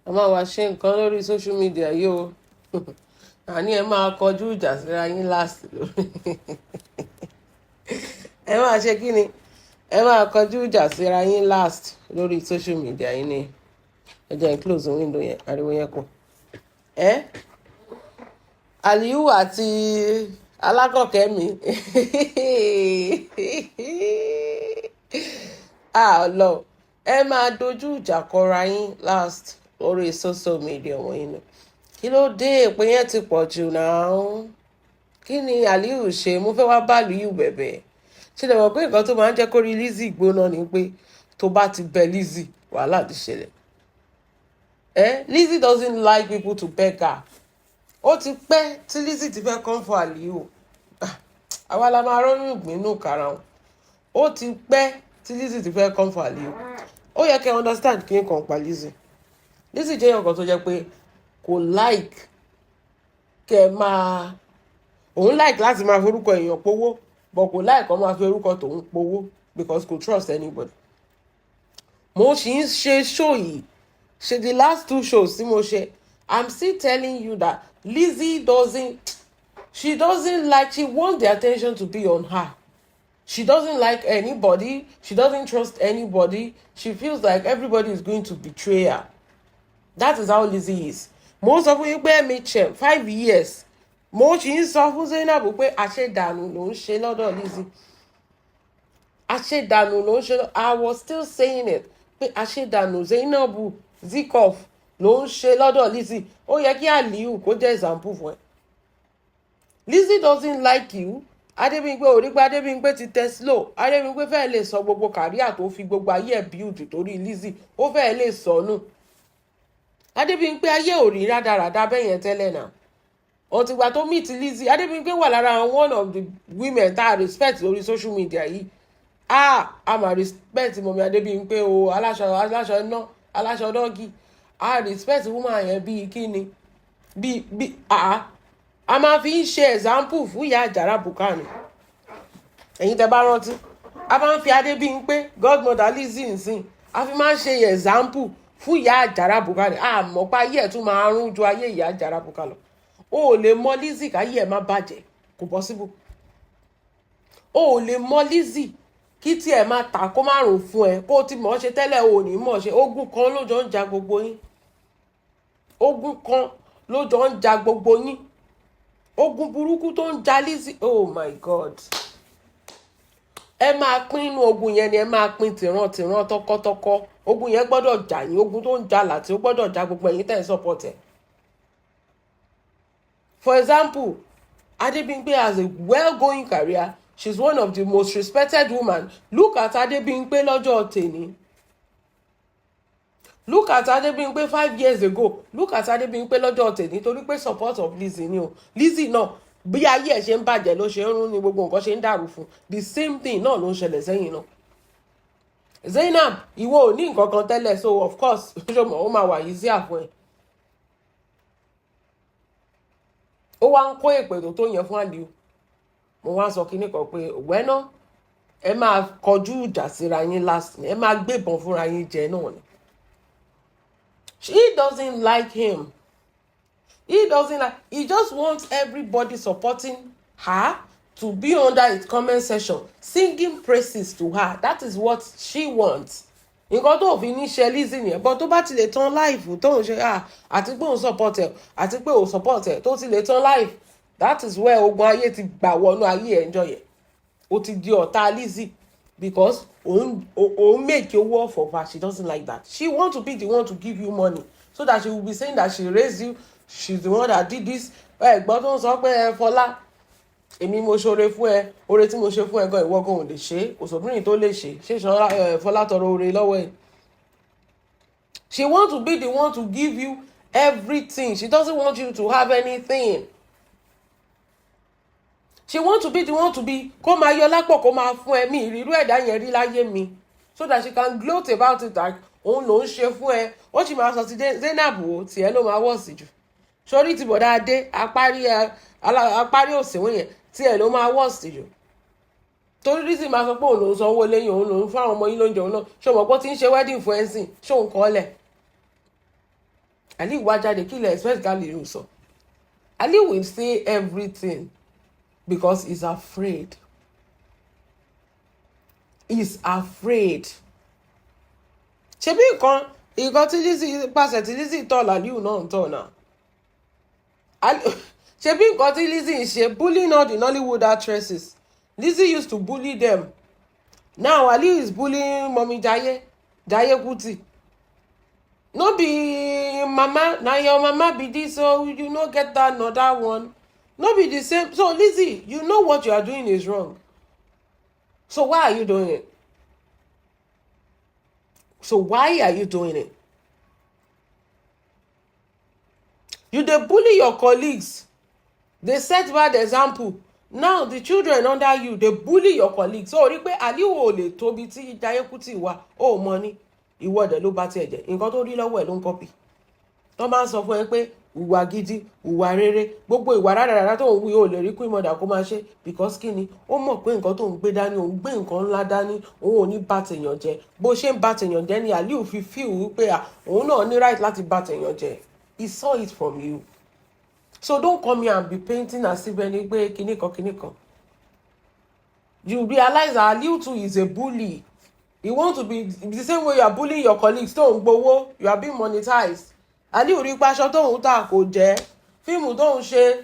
A máa wá ṣe nǹkan lórí social media yìí o. Àní ẹ máa kọjú ìjà síra yín last lórí. Ẹ máa ṣe kí ni? Ẹ máa kọjú ìjà síra yín last lórí social media yìí ni. Ẹ jẹ́ n close window yẹn, ariwo yẹn kù. Ẹ Aliyu àti alákọ̀ọ́kẹ́ mi. Ah, Ọlọ́run, ẹ máa dojú ìjà kọra yín last lórí social media wọ̀nyí ni. Kí ló dé? Èpè yẹn ti pọ̀ jù náà. Kí ni Aliyu ṣe? Mo fẹ́ wá bá Aliyu bẹ̀bẹ̀. Ṣé lè mọ̀ pé nǹkan tó máa ń jẹ́ kó rí Lizzy gbóná ni pé tó bá ti bẹ Lizzy, wàhálà ti ṣẹlẹ̀. Eh? Lizzy doesn't like people to beg her. Ó ti pẹ́ tí Lizzy ti fẹ́ come for Aliyu. Àwa la máa rọ́nú ìgbín nù karahun. Ó ti pẹ́ tí Lizzy ti fẹ́ come for Aliyu. Ó yẹ kẹ́ understand kí n kàn pa Lizzy. Lizzy jẹ́ èèyàn kan tó jẹ́ pé kò like kẹ́ máa, òun like láti máa forúkọ èèyàn powó, but kò like kó máa fi orúkọ tòun powó because kò trust anybody. Mo sì ń ṣe show yìí, ṣe the last two shows tí mo ṣe, I'm still telling you that Lizzy doesn't, she doesn't like, she wants the attention to be on her. She doesn't like anybody. She doesn't trust anybody. She feels like everybody is going to betray her. That is how Lizzy is. Mo sọ fún yín pé MHM 5 years, mo sì ń sọ fún Zainab pé àṣedànù ló ń ṣe lọ́dọ̀ Lizzy, àṣedànù ló ń ṣe. I was still saying it pé àṣedànù Zainab Zikov ló ń ṣe lọ́dọ̀ Lizzy. Ó yẹ kí Aliyu kó jẹ́ example fún ẹ. Lizzy doesn't like you. Adébímpé ò rí pé Adébímpé ti tẹ slow. Adébímpé fẹ́ẹ́ lè sọ gbogbo career tó fi gbogbo ayé ẹ̀ build torí Lizzy, ó fẹ́ẹ́ lè sọ nù. Adébímpé ayé ò rí rádaràda bẹ́ẹ̀ yẹn tẹ́lẹ̀ náà. Ọ̀tìgbà tó meet Lizzy, Adébímpé wà lára one of the women tá a respect lórí social media yìí. Ah, a máa respect mummy Adébímpé o, aláṣọ aláṣọ iná, aláṣọ dọ́gì. A respect woman yẹn bíi kíni, bíi ah, a máa fi ń ṣe example fún ìyá àjàrà bùkánì. Ẹ̀yin tẹ́ bá rántí, a máa ń fi Adébímpé, godmother Lizzy nsìn, a fi máa ń ṣe example fún ìyá àjàrà bùkánì. A mọ̀ pé ayé ẹ̀ tún máa rún ju ayé ìyá àjàrà bùkà lọ. O ò lè mọ Lizzy káyé ẹ̀ má bàjẹ́, kò possible. O ò lè mọ Lizzy kí tí ẹ máa tà kó má rùn fún ẹ. Kó o ti mọ̀ ọ́ ṣe tẹ́lẹ̀, o ò ní mọ̀ ṣe. Ogun kan ló jọ ń ja gbogbo yín, ogun kan ló jọ ń ja gbogbo yín, ogun burúkú tó ń ja Lizzy. Oh my God, ẹ máa pín inú ogun yẹn ni, ẹ máa pín tìran tìran, tọkọtọkọ. Ogun yẹn gbọ́dọ̀ jà yín. Ogun tó ń jà láti ó gbọ́dọ̀ ja gbogbo ẹ̀yin tẹ́ ń support ẹ̀. For example, Adebimpe has a well-going career. She's one of the most respected women. Look at Adebimpe lọ́jọ́ tèní, look at Adebimpe 5 years ago, look at Adebimpe lọ́jọ́ tèní. Torí pé support of Lizzy ni o. Lizzy náà, bí ayé ẹ̀ ṣe ń bàjẹ́ ló ṣe ń rún ni gbogbo nǹkan ṣe ń dàrú fún. The same thing náà ló ń ṣẹlẹ̀ sẹ́yìn náà. Zainab, ìwọ ò ní nǹkan kan tẹ́lẹ̀, so of course, ṣọmọ ó máa wà easier fún ẹ. Ó wá ń kó èpè tó yẹn fún Aliu. Mo wá sọ kinní kan pé òwẹ́ náà, ẹ máa kọjú ìjà síra yín last, ẹ máa gbébọn fúnra yín jẹ náà ni. She doesn't like him. He doesn't like, he just wants everybody supporting her to be under his comment section singing praises to her. That is what she wants. Nǹkan tó fi ní ṣe Lizzy nìyẹn. But tó bá ti lè tán live tó ń ṣe, ah, àti pé òun support ẹ, àti pé òun support ẹ, tó ti lè tán live, that is where ogun ayé ti gbà wọnú ayé ẹ̀ ń jọ yẹn. Ó ti di ọ̀tá Lizzy because òun make owó off of her. She doesn't like that. She want to be the one to give you money so that she will be saying that she raised you, she's the one that did this. Ẹ gbọ́ tó ń sọ pé ẹ Fọlá, èmi mo ṣoore fún ẹ, oore tí mo ṣe fún ẹ gan, ìwọ gan ò lè ṣe é, kò sóbìnrin tó lè ṣe. Ṣé Fọlá tọrọ oore lọ́wọ́ ẹ? She want to be the one to give you everything. She doesn't want you to have anything. She want to be the one to be, kó máa yọ lápò, kó máa fún ẹ. Mi ìrírú ẹ̀dá yẹn rí láyé mi, so that she can gloat about it like òun ló ń ṣe fún ẹ. Ó sì máa sọ ti Zainab o, tiẹ̀ ló máa wọ̀ sí jù sórí ti bọ̀dá adé apárí apárí òsínwó yẹn, tiẹ̀ ló máa wọ̀ sí jù, torí Lizzy máa sọ pé òun ló ń sanwó lẹ́yìn, òun ló ń fún àwọn ọmọ yín lóúnjẹ, òun náà ṣé o mọ̀ pé ó ti ń ṣe wedding fún ẹ sìn, ṣé òun kọ́ lẹ̀? Aliu wá jáde. Kí lẹ expect Aliu sọ? Aliu will say everything because he's afraid. He's afraid. Ṣebí nǹkan tí Lizzy pàṣẹ, tí Lizzy tọ̀ làlíù náà ń tọ̀ náà. Ṣebí nǹkan tí Lizzy ń ṣe, bullying all the Nollywood actresses. Lizzy used to bully them. Now Aliu is bullying Mummy Jaye, Jaye Kuti. No be mama na your mama be this, so you no get that nor that one. No be the same? So Lizzy, you know what you are doing is wrong, so why are you doing it? So why are you doing it? You dey bully your colleagues, dey set bad example. Now the children under you dey bully your colleagues. So rí pé Aliu ò lè tóbi tí Jaiye Kuti wà, ó mọ ní ìwọ dẹ̀ ló bá tiẹ̀ jẹ́. Nǹkan tó rí lọ́wọ́ ẹ̀ ló ń copy. Tó máa ń sọ fún ẹ pé ìwà gidi, ìwà rere, gbogbo ìwà rádaràdà tó ń wí, ó lè rí Queen Mother kó máa ṣe, because kí ni? Ó mọ̀ pé nǹkan tó ń gbé dání, òun gbé nǹkan ńlá dání, òun ò ní bá tèèyàn jẹ́. Bó ṣe ń bá tèèyàn jẹ́ ni Aliu fi feel wípé à òun náà ní right láti bá tèèyàn jẹ́. He saw it from you. So don't come here and be painting as if ẹni pé kinní kan kinní kan. You realize that Aliu too is a bully. You want to be the same way you are bullying your colleagues tó ń gbowó. You are being monetized. Aliu rí paṣọ tóun tà kò jẹ́ fíìmù tóun ṣe,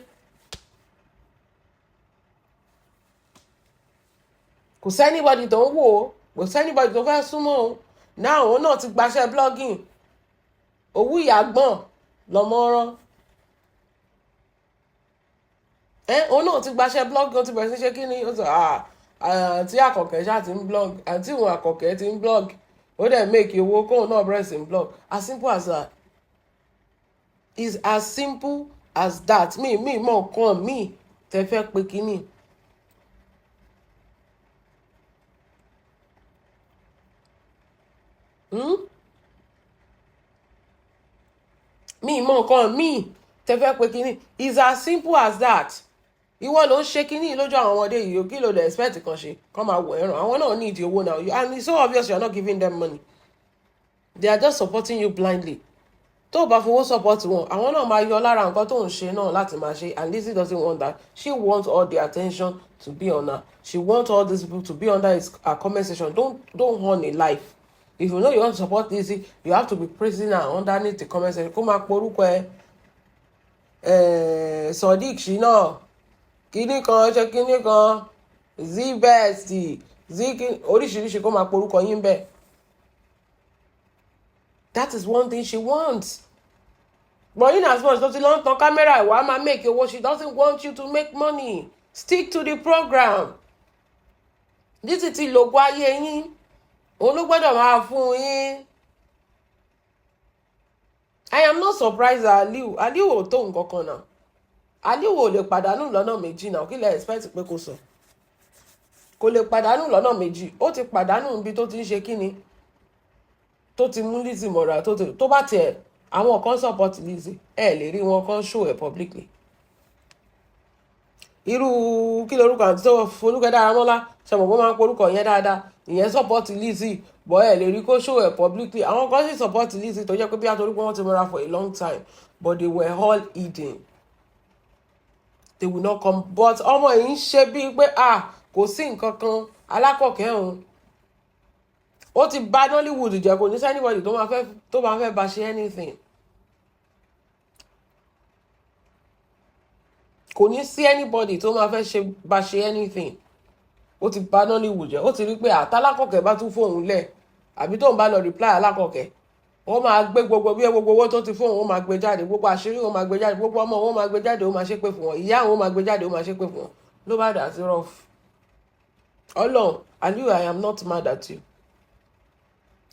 kò sí anybody tó ń wò ó, kò sí anybody tó fẹ́ súnmọ́ òun. Náà òun náà ti gbaṣẹ́ blogging. Owó ìyá gbọ̀n lọ́mọ rán ẹ. Òun náà ti gbaṣẹ́ blogging, ó ti bẹ̀rẹ̀ sí ṣe kí ni, ó sọ àǹtí Àkànkẹ́ ṣáà ti ń blog, àǹtí òun Àkànkẹ́ ti ń blog, ó dẹ̀ make owó, kóun náà bẹ̀rẹ̀ sí ń blog. As simple as that. Is as simple as that. Mi mọ nǹkan mi tẹ fẹ́ pé kínní. Mi mọ nǹkan mi tẹ fẹ́ pé kínní. Is as simple as that. Ìwọ ló ń ṣe kínní lójú àwọn ọmọdé yìí. Kí ló dé expect kan ṣe kán máa wọ̀ ẹ̀ràn? Àwọn náà need owó now, and it's so obvious you are not giving them money. They are just supporting you blindly. Tó o bá fowó support wọn, àwọn náà máa yọ lára nǹkan tó ń ṣe náà láti máa ṣe. And Lizzy doesn't want that. She wants all the attention to be on her. She wants all these people to be under her comment section. Don't run a life. If you know you want to support Lizzy, you have to be praising her underneath the comment section. Kó máa porúkọ ẹ, Sodiq Shina, kíní kan ṣe kíní kan, Z best, Z oríṣiríṣi, kó máa porúkọ yín bẹ́ẹ̀. That is one thing she wants. But in as much tó ti lọ ń tan camera, ìwà máa make owó, she doesn't want you to make money. Stick to the program. Lizzy ti lògùn ayé yín, òun ló gbọ́dọ̀ máa fún yín. I am not surprised that Aliu ò tó nǹkan kan náà. Aliu ò lè pàdánù lọ́nà méjì náà. Kí lẹ expect pé kò sọ? Kò lè pàdánù lọ́nà méjì. Ó ti pàdánù níbi tó ti ń ṣe kíni, tó ti mú Lizzy mọ́ra, tó ti tó bá tiẹ̀ àwọn kan support Lizzy, ẹ lè rí wọn kan show ẹ publicly. Irú kí lorúkọ àti tó Folúkẹ́ Dáramọ́lá ṣe mọ̀ pé ó máa ń porúkọ yẹn dáadáa, ìyẹn support Lizzy, but ẹ lè rí kó show ẹ publicly. Àwọn kan sì support Lizzy tó jẹ́ pé bí àtòrí pé wọ́n ti mọ́ra for a long time, but they were all hidden. They will not come. But ọmọ yìí ń ṣe bíi pé ah, kò sí nǹkan kan. Alákọ̀ọ́kẹ́ òun ó ti bà Nollywood jẹ́. Kò ní sí anybody tó máa fẹ́ bá ṣe anything. Kò ní sí anybody tó máa fẹ́ ṣe bá ṣe anything. Ó ti bà Nollywood jẹ́. Ó ti rí pé àtàlákọ̀kẹ́ bá tún fóun lẹ̀, àbí tóun bá lọ reply alákọ̀ọ́kẹ́, wọ́n máa gbé gbogbo bí gbogbo owó tó ti fóun, ó máa gbé jáde, gbogbo àṣírí ó máa gbé jáde, gbogbo ọmọ ó máa gbé jáde, ó máa ṣépè fún wọn, ìyá òun máa gbé jáde, ó máa ṣépè fún wọn. Ló bá dà sí rough. Ọlọ́run, Aliu, I am not mad at you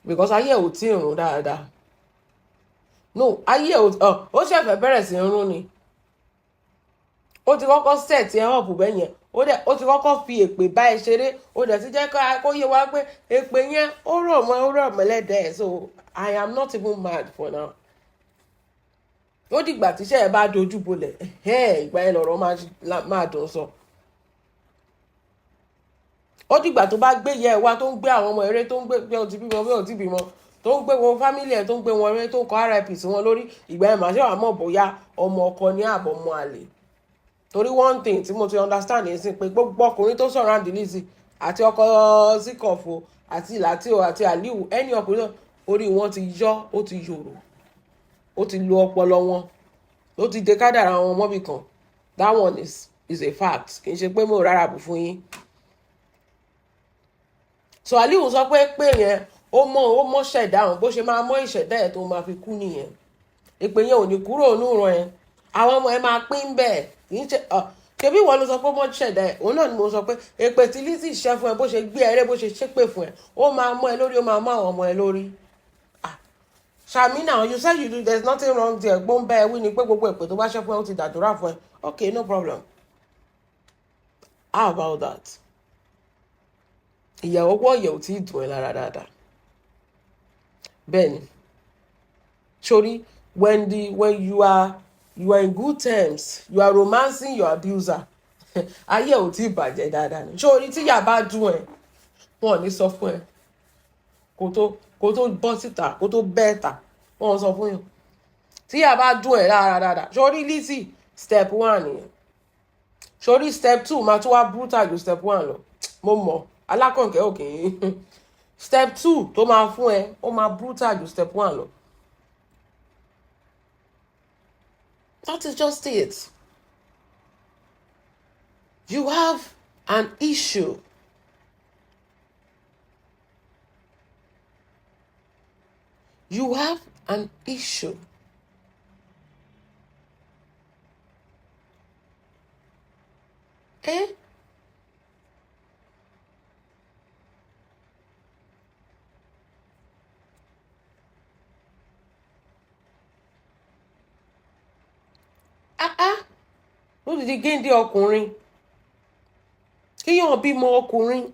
because ayé ò tí ì rún dáadáa. No, ayé ò, ó ṣẹ̀fẹ̀ bẹ̀rẹ̀ sí í rún ni. Ó ti kọ́kọ́ set ẹ up bẹ́ẹ̀ yẹn. Ó dẹ̀ ó ti kọ́kọ́ fi èpè bá ẹ ṣeré. Ó dẹ̀ ti jẹ́ kó yé wa pé èpè yẹn ó rọ̀ mọ́, ó rọ̀ mọ́lẹ́dẹ̀. So I am not even mad for now. Ó dìgbà tíṣẹ́ ẹ bá dojú bolẹ̀, ìgbà yẹn lọ̀rọ̀ máa dùn sọ. Ó dìgbà tó bá gbé yẹ ẹ wá, tó ń gbé àwọn ọmọ eré, tó ń gbé bí ó ti bímọ, bí ó ti bímọ, tó ń gbé wọn family ẹ̀, tó ń gbé wọn rẹ́, tó ń kọ RIP sí wọn lórí, ìgbà ẹ̀ màá ṣe wà mọ̀ bóyá ọmọ ọkọ ní àbọ̀ ọmọ àlè. Torí one thing tí mo ti understand yẹn sí pé gbogbo ọkùnrin tó surround Lizzy, àti ọkọ Zikọfo àti Lati o àti Aliu, ẹni ọkùnrin náà, orí wọn ti yọ, ó ti yòrò, ó ti lo ọpọlọ wọn, ó ti de kádàrá wọn mọ́bì kan. That one is a fact. Kì í ṣe pé mo rárá bù fún yín. So Aliu sọ pé yẹn ó mọ ṣẹ̀dá òun, bó ṣe máa mọ ìṣẹ̀dá ẹ̀ tó máa fi kú nìyẹn. Èpè yẹn ò ní kúrò nùrọ̀ ẹ̀, àwọn ọmọ ẹ̀ máa pín bẹ́ẹ̀. Kì í ṣe ṣebí ìwọ ló sọ pé mọ ṣẹ̀dá ẹ̀? Òun náà ni mo sọ pé èpè tí Lizzy ṣẹ́ fún ẹ, bó ṣe gbé ẹ rẹ́, bó ṣe ṣépè fún ẹ, ó máa mọ́ ẹ lórí, ó máa mọ́ àwọn ọmọ ẹ lórí. Ṣàmì now, you said you do, there's nothing wrong there. Gbóǹbẹ́ ẹ wí ni pé gbogbo èpè tó bá ṣẹ́ fún ẹ, ó ti dàdúrà fún ẹ. Okay, no problem. How about that? Ìyàwó wọ̀ yẹ̀ ò tí ì dùn ẹ́ lára dáadáa. Bẹ́ẹ̀ ni sori, when you are in good terms, you are romancing your abuser, ayé ò tí ì bàjẹ́ dáadáa ni. Sori, tíyà bá dùn ẹ́, wọn ò ní sọ fún ẹ kó tó bọ́ síta, kó tó bẹ́ẹ̀ ta. Wọn ò sọ fún yàn tíyà bá dùn ẹ́ lára dáadáa. Sori Lizzy, step one nìyẹn. Sori step two máa tún wá brutal ju step one lọ. Mo mọ̀ alákọ̀ọ́kẹ́ òkè. Step two tó máa fún ẹ, ó máa brutal ju step one lọ. That is just it. You have an issue. You have an issue. Eh? Ah ah, lódìdí géńdé ọkùnrin, kíyàn bímọ ọkùnrin,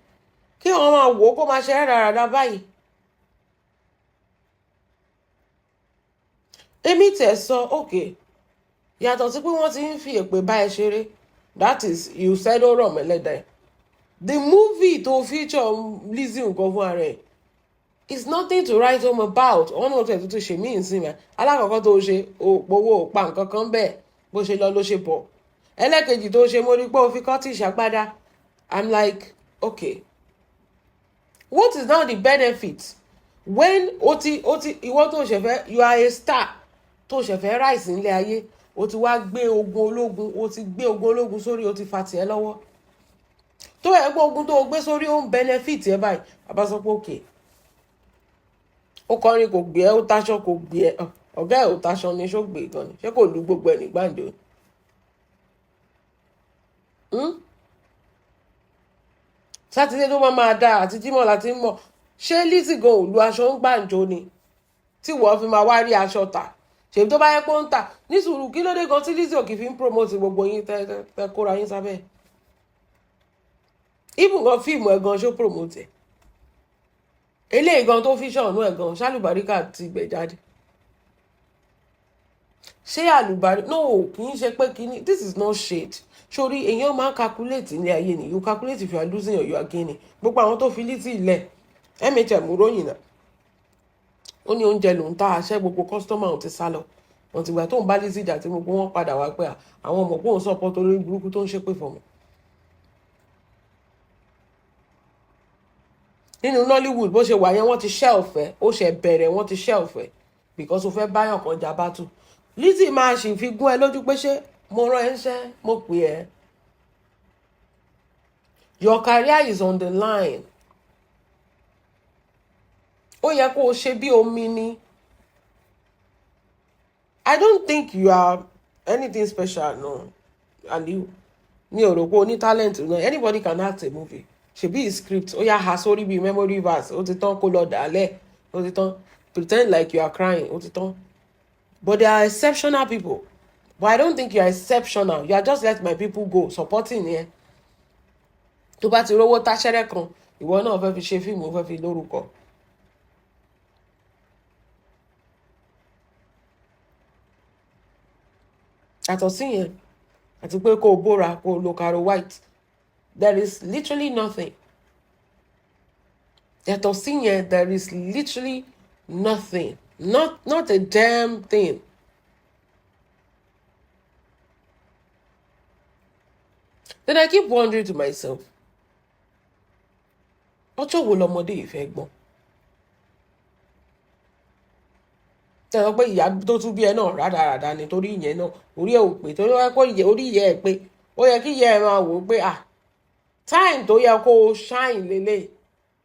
kí wọn máa wò ó kó máa ṣe rádaràda báyìí. Èmi tẹ̀ sọ òkè, yàtọ̀ sí pé wọ́n ti ń fi èpè bá ẹ ṣeré, that is, you said ó rọ̀ mẹ́lẹ́dà ẹ̀. The movie tó feature Lizzy nǹkan fún ara ẹ̀ is nothing to write home about. Ọ̀nà òtún ẹ̀ tó ti ṣe mí ìsìn mi. Alákọ̀ọ́kọ́ tó ṣe, òpówó pa nǹkan kan bẹ́ẹ̀, bó ṣe lọ ló ṣe bọ̀. Ẹlẹ́kejì tó ṣe, mo rí pé o fi kọ́tì ṣàgbádá. I'm like, okay, what is now the benefit when o ti ìwọ tó ṣe fẹ́, you are a star tó ṣe fẹ́ rise nílé ayé, o ti wá gbé ogun ológun, o ti gbé ogun ológun sórí, o ti fa tiẹ̀ lọ́wọ́, tó yẹ pé ogun tó o gbé sórí, ó ń benefit ẹ báyìí. Bàbá sọ pé okay, ó kọrin kò gbé ẹ, ó taṣọ kò gbé ẹ, ọ̀gá ẹ̀ ò taṣọ ni, ṣó gbé gan ni? Ṣé kò lu gbogbo ẹ̀ ní gbàǹjo? Sátidé tó máa dáa àti Jímọ̀ láti ń mọ̀. Ṣé Lizzy gan ò lu aṣọ ń gbàǹjo ni tí wọ́n fi máa wá rí aṣọ tà? Ṣèbí tó bá yẹ pé ó ń tà ní sùúrù, kí ló dé gan tí Lizzy ò kì í fi ń promote gbogbo yín tẹ kóra yín sábẹ́? Even gan fíìmù ẹ̀ gan, ṣó promote ẹ̀? Eléyìí gan tó fi ṣọ̀nù ẹ̀ gan, ṣálùbáríkà ti gbẹ̀ jáde? Ṣé àlùbárí? No, kì í ṣe pé kíní. This is not shade. Sórí èèyàn máa ń calculate ní ayé ni. You calculate if you are losing or you are gaining. Gbogbo àwọn tó fi Lizzy ilẹ̀, ròyìn náà, ó ní oúnjẹ lòún tá àṣẹ, gbogbo customer òun ti sá lọ. Wọn ti gbà tó ń bá Lizzy jà tí gbogbo wọn padà wá pé àwọn ọmọ pé òun support olórí burúkú tó ń ṣépè fọmọ. Nínú Nollywood, bó ṣe wà yẹn, wọ́n ti ṣẹ́ ọ̀fẹ́, ó ṣe bẹ̀rẹ̀, wọ́n ti ṣẹ́ ọ̀fẹ́ because ó fẹ́ báyọ̀ kan jà bá tù. Lizzy máa ṣì fi gún ẹ lójú pé ṣé mo rán ẹ ń ṣẹ́, mo pè ẹ́. Your career is on the line. Ó yẹ kó o ṣe bí omi ni. I don't think you are anything special. No, Aliu, mi ò rò pé o ní talent náà. Anybody can act a movie. Ṣebí script, ó yá, ha sórí bíi memory verse, ó ti tán. Kó lọ dàálẹ̀, ó ti tán. Pretend like you are crying, ó ti tán. But there are exceptional people, but I don't think you are exceptional. You are just let my people go supporting yẹn. Tó bá ti rówó táṣẹ́rẹ́ kan, ìwọ náà fẹ́ fi ṣe fíìmù, ó fẹ́ fi lórúkọ. Yàtọ̀ sí yẹn, àti pé kó o bóra, kó o lo caro white, there is literally nothing. Yàtọ̀ sí yẹn, there is literally Nothing. Not a damn thing. Then I keep wondering to myself, ọjọ́ wo lọmọdé yìí fẹ́ gbọ́n? Tẹ́ sọ pé ìyá tó tún bí ẹ náà rádaràda ni, torí ìyẹn náà orí ẹ ò pé, torí wọ́n kó orí ìyá ẹ pé ó yẹ kí ìyá ẹ máa wò ó pé, ah, time tó yẹ kó o shine lélẹ̀,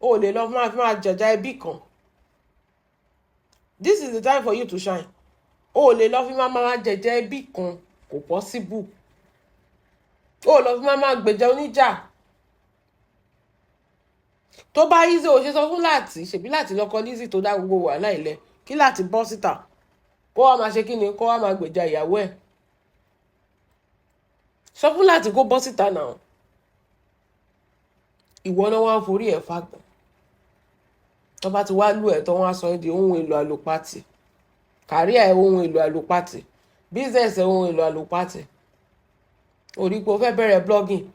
o lè lọ máa fi máa jẹ̀jà ẹbí kan. This is the time for you to shine. O lè lọ fi máa máa jẹ̀jà ẹbí kan, kò possible. O lọ fi máa máa gbèjà oníjà. Tó bá easy, o ṣe sọ fún láti ṣèbí láti lọkọ Lizzy tó dá gbogbo wàhálà ilẹ̀, kí láti bọ́ síta kó wá máa ṣe kí ni, kó wá máa gbèjà ìyàwó ẹ̀. Sọ fún láti kó bọ́ síta náà. Ìwọ náà wá ń forí ẹ̀ fagbọ̀n. Tó bá ti wá lù ẹ̀ tó, wọ́n á sọ ẹ́ di ohun èlò àlòpatì. Career ẹ̀, ohun èlò àlòpatì. Business ẹ̀, ohun èlò àlòpatì. Orí pé o fẹ́ bẹ̀rẹ̀ blogging,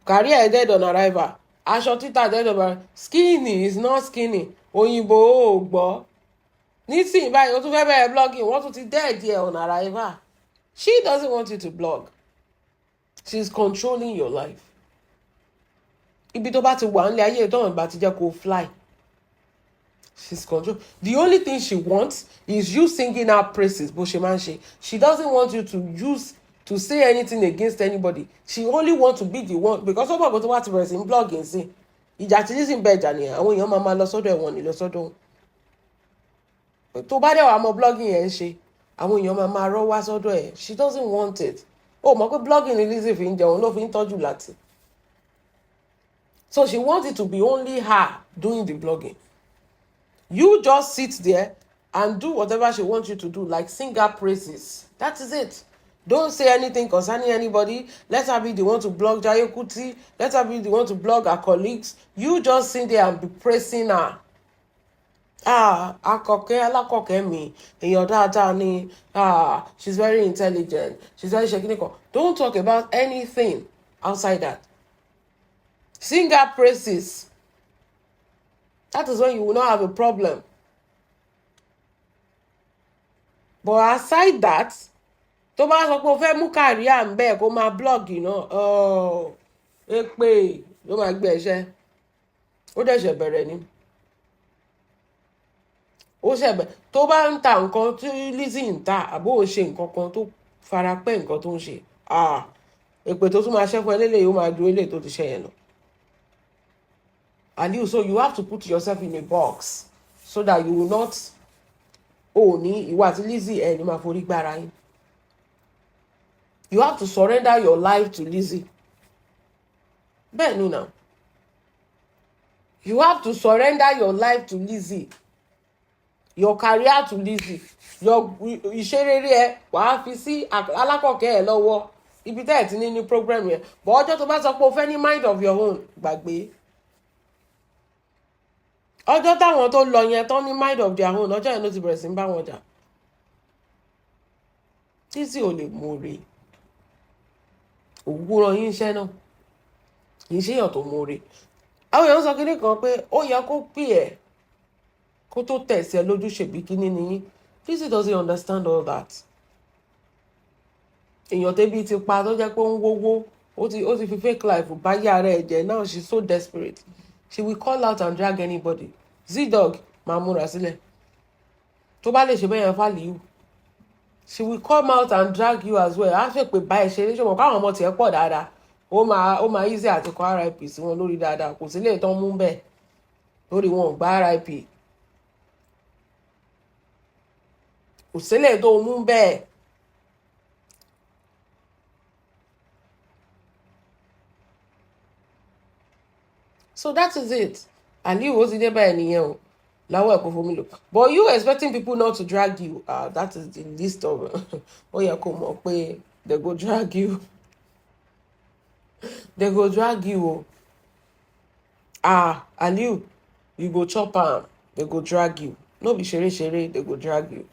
career ẹ̀ dead on arrival. Aṣọ títà dead on arrival. Skinny is not skinny, òyìnbó ò gbọ́. Nísìnyí báyìí, o tún fẹ́ bẹ̀rẹ̀ blogging, wọ́n tún ti dead ẹ̀ on arrival. She doesn't want you to blog. She's controlling your life. Ibi tó bá ti wà nílé ayé tó bá ti jẹ́ kó fly, she's control. The only thing she wants is you singing her praises, bó ṣe máa ń ṣe. She doesn't want you to use to say anything against anybody. She only want to be the one, because ó mọ̀ pé tó bá ti bẹ̀rẹ̀ sí ní blogging sí, ìjà tí Lizzy ń bẹ ìjà nìyẹn, àwọn èèyàn máa máa lọ sọ́dọ̀ ẹ̀wọ̀n ní lọ sọ́dọ̀ òun. Tó bá dẹ̀ wà mọ blogging yẹn ń ṣe, àwọn èèyàn máa máa rọ́ wá sọ́dọ̀ ẹ̀. She doesn't want it. Ó mọ̀ pé blogging ni Lizzy fi ń jẹun, ló fi ń tọ́jú láti, so she wants it to be only her doing the blogging. You just sit there and do whatever she wants you to do, like sing her praises. That is it. Don't say anything concerning anybody. Let her be the one to blog Jaye Kuti. Let her be the one to blog her colleagues. You just sit there and be praising her. Ah, akọkẹ alákọkẹ mi, èèyàn dáadáa ni. Ah, she's very intelligent, she's very ṣe. Don't talk about anything outside that. Sing her praises. That is when you will not have a problem. But aside that, tó bá sọ pé o fẹ́ mú career ń bẹ́ẹ̀ kó máa blog náà, èpè ló máa gbé ẹṣẹ́. Ó dẹ̀ ṣẹ̀ bẹ̀rẹ̀ ni, ó ṣẹ̀bẹ̀. Tó bá ń ta nǹkan tí Lizzy ń ta, àbó ò ṣe nǹkan kan tó fara pẹ́ nǹkan tó ń ṣe, èpè tó tún máa ṣẹ́ fún ẹ lélẹ́yìí, ó máa ju eléyìí tó ti ṣe yẹn lọ. Aliu, so you have to put yourself in a box so that you will not, ò ní ìwà àti Lizzy ẹ ní máa forí gbára yín. You have to surrender your life to Lizzy. Bẹ́ẹ̀ ni now, you have to surrender your life to Lizzy, your career to Lizzy, your ìṣerere ẹ, wàá fi sí alákọ̀ọ́kẹ́ ẹ lọ́wọ́. Ibi tẹ́ ẹ̀ ti ní program yẹn, but ọjọ́ tó bá sọ pé o fẹ́ ní mind of your own, gbàgbé. Ọjọ́ táwọn tó lọ yẹn tán ní mind of their own, ọjọ́ yẹn ló ti bẹ̀rẹ̀ sí ń bá wọn jà. Lizzy ò lè mọ̀ọ́rẹ́ òwúrọ̀ yín iṣẹ́ náà, kì í ṣèyàn tó mọ̀ọ́rẹ́. Àwọn èèyàn sọ kínní kan pé ó yẹ kó pè ẹ́ kó tó tẹ̀ sí ẹ lójú, ṣèbí kínní nìyí. Lizzy doesn't understand all that. Èèyàn tẹ́bí ti pa, tó jẹ́ pé ó ń wówó, ó ti fi fake life bá yá ara ẹ̀ jẹ́. Now she's so desperate, she will call out and drag anybody. Z-Dog máa múra sílẹ̀. Tó bá lè ṣe bẹ́ẹ̀ yẹn fàlíù, she will come out and drag you as well. Á fẹ́ pé bá ẹ ṣeré, ṣọmọ káwọn ọmọ tiẹ̀ pọ̀ dáadáa, ó máa easy àti kọ RIP sí wọn lórí dáadáa. Kò sí lè tán mú bẹ́ẹ̀ lórí wọn, ò gba RIP. Kò sí lè tó mú bẹ́ẹ̀. So that is it. Aliu, ó ti dé báyìí nìyẹn o, láwọ̀ ẹ̀kọ́ fomi lò. But you expecting people not to drag you, that is the least of. Ó yẹ kó mọ̀ pé they go drag you, they go drag you o. Ah, Aliu, you go chop am. They go drag you, no be ṣeré ṣeré, they go drag you.